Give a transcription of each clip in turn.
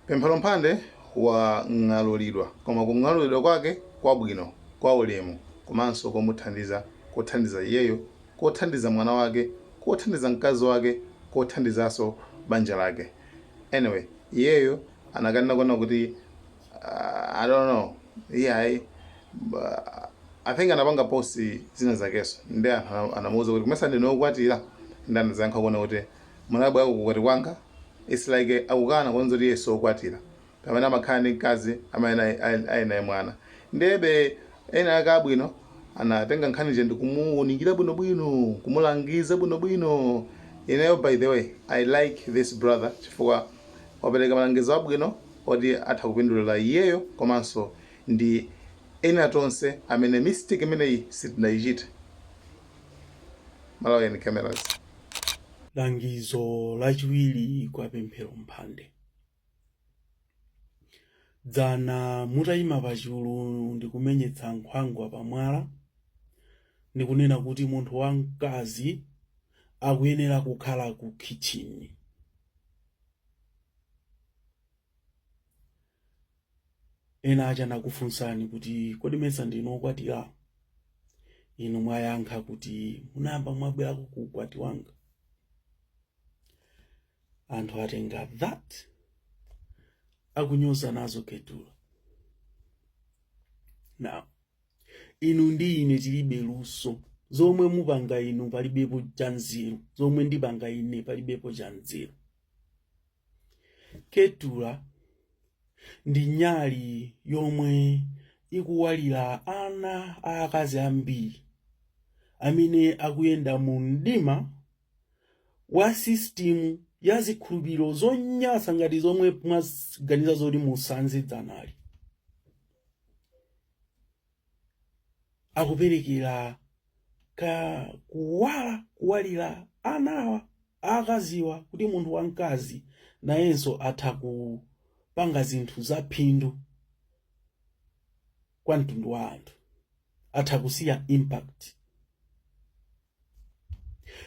Pemphero Mphande wang'alulidwa koma kung'alulidwa kwake kwabwino, kwa ulemu komanso komuthandiza, kothandiza iyeyo, kothandiza mwana wake, kothandiza mkazi wake, kothandizanso banja lake. Anyway, iyeyo anakanena kuona kuti I don't know, iyayi, I think anapanga post zina zakenso ndi anthu anamuuza kuti kumesa ndine wokwatira, ndi anazayankha kuona kuti munabwera kukwati kwanga. It's like akukana kuonza kuti iye sokwatira pamene amakhala ndi mkazi amene ali naye mwana. Ndebe ena ake abwino anatenga nkhani ija ndikumuunikira bwinobwino, kumulangiza bwinobwino. Ineyo, by the way, I like this brother chifukwa wapereka malangizo abwino oti atha kupindulira iyeyo komanso ndi ena tonse amene mistake imeneyi sitinayichite. Malawian Cameras. Langizo lachiwiri kwa Pemphero Mphande. Dzana mutayima pachulu ndikumenyetsa nkhwangwa pamwala ndikunena kuti munthu wamkazi akuyenera kukhala ku kitchen. Ena aja anakufunsani kuti kodi mesa ndinu okwatira? Inu mwayankha kuti munayamba mwabwerako ku ukwati wanga. Anthu atenga that akunyoza nazo Ketura. Now inu ndi ine tilibe luso. Zomwe mupanga inu palibepo chanzeru, zomwe ndipanga ine palibepo chanzeru. Ketura ndi nyali yomwe ikuwalira ana aakazi ambiri amene akuyenda mu mdima wa system ya zikhulupiriro zonyasa ngati zomwe mwaganiza zoti musanze dzanali. Akuperekera ka kuwala kuwalira anawa akaziwa kuti munthu wamkazi nayenso atha kupanga zinthu za phindu kwa mtundu wa anthu, atha kusiya impact.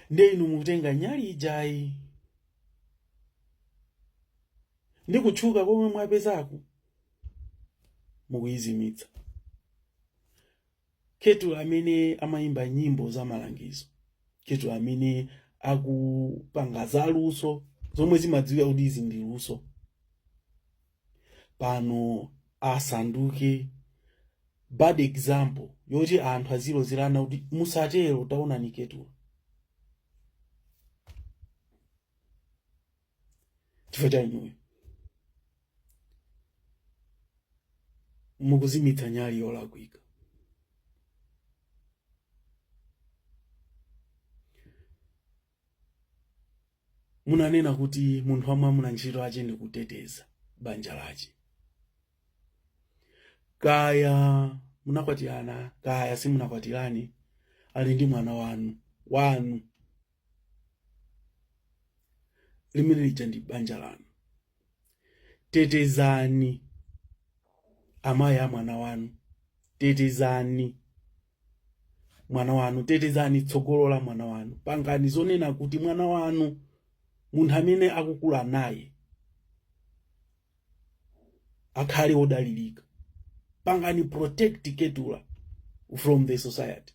Ndiye inu mukutenga nyali ijayi ndi kutchuka komwe mwapezaku mukuyizimitsa. Ketura amene amayimba nyimbo za malangizo, Ketura amene akupanga zaluso zomwe zimadziwika kuti izi ndi luso, pano asanduke bad example yoti anthu azilozerana kuti musatero, taonani Ketura. Chifukwa cha inuyo mukuzimitsa nyali yolakwika. Munanena kuti munthu wamwamuna ntchito yache ndi kuteteza banja lache, kaya munakwatirana kaya simunakwatirane, ali ndi mwana wanu wanu, limene lija ndi banja lanu. Tetezani amayi a mwana wanu, tetezani mwana wanu, tetezani tsogolo la mwana wanu. Pangani zonena kuti mwana wanu, munthu amene akukula naye, akhale wodalirika. Pangani protect Ketura from the society.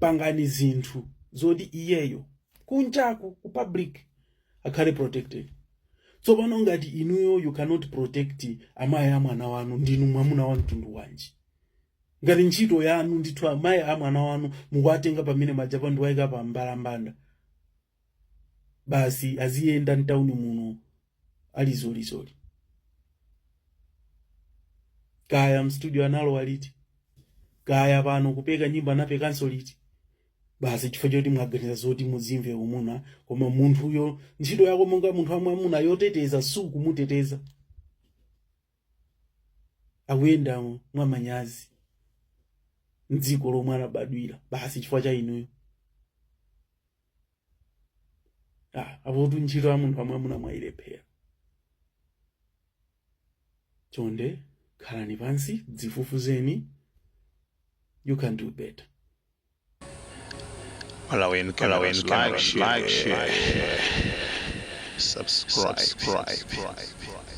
Pangani zinthu zoti iyeyo kunjaku ku public akhale protected. Tsopano ngati inuyo you cannot protect amayi a mwana wanu, ndinu mwamuna wa mtundu wanji? Ngati ntchito yanu ndithu amayi a mwana wanu mukuwatenga pamene majapa ndikuwayika pa mbalambanda, basi aziyenda mtawuni muno ali zolizoli, kaya mstudio analowa liti, kaya pano kupeka nyimbo anapekanso liti, basi chifukwa choti mwaganiza zoti muzimve umuna. Koma munthuyo ntchito yako monga munthu wamwamuna yoteteza sukumuteteza, akuyenda mwamanyazi mdziko lomwe anabadwira basi chifukwa cha inuyo. Apotu ntchito ya munthu wamwamuna mwayilephera. Chonde khalani pansi, dzifufuzeni, you can do better. Malawian Cameras, like, share. Subscribe. Subscribe.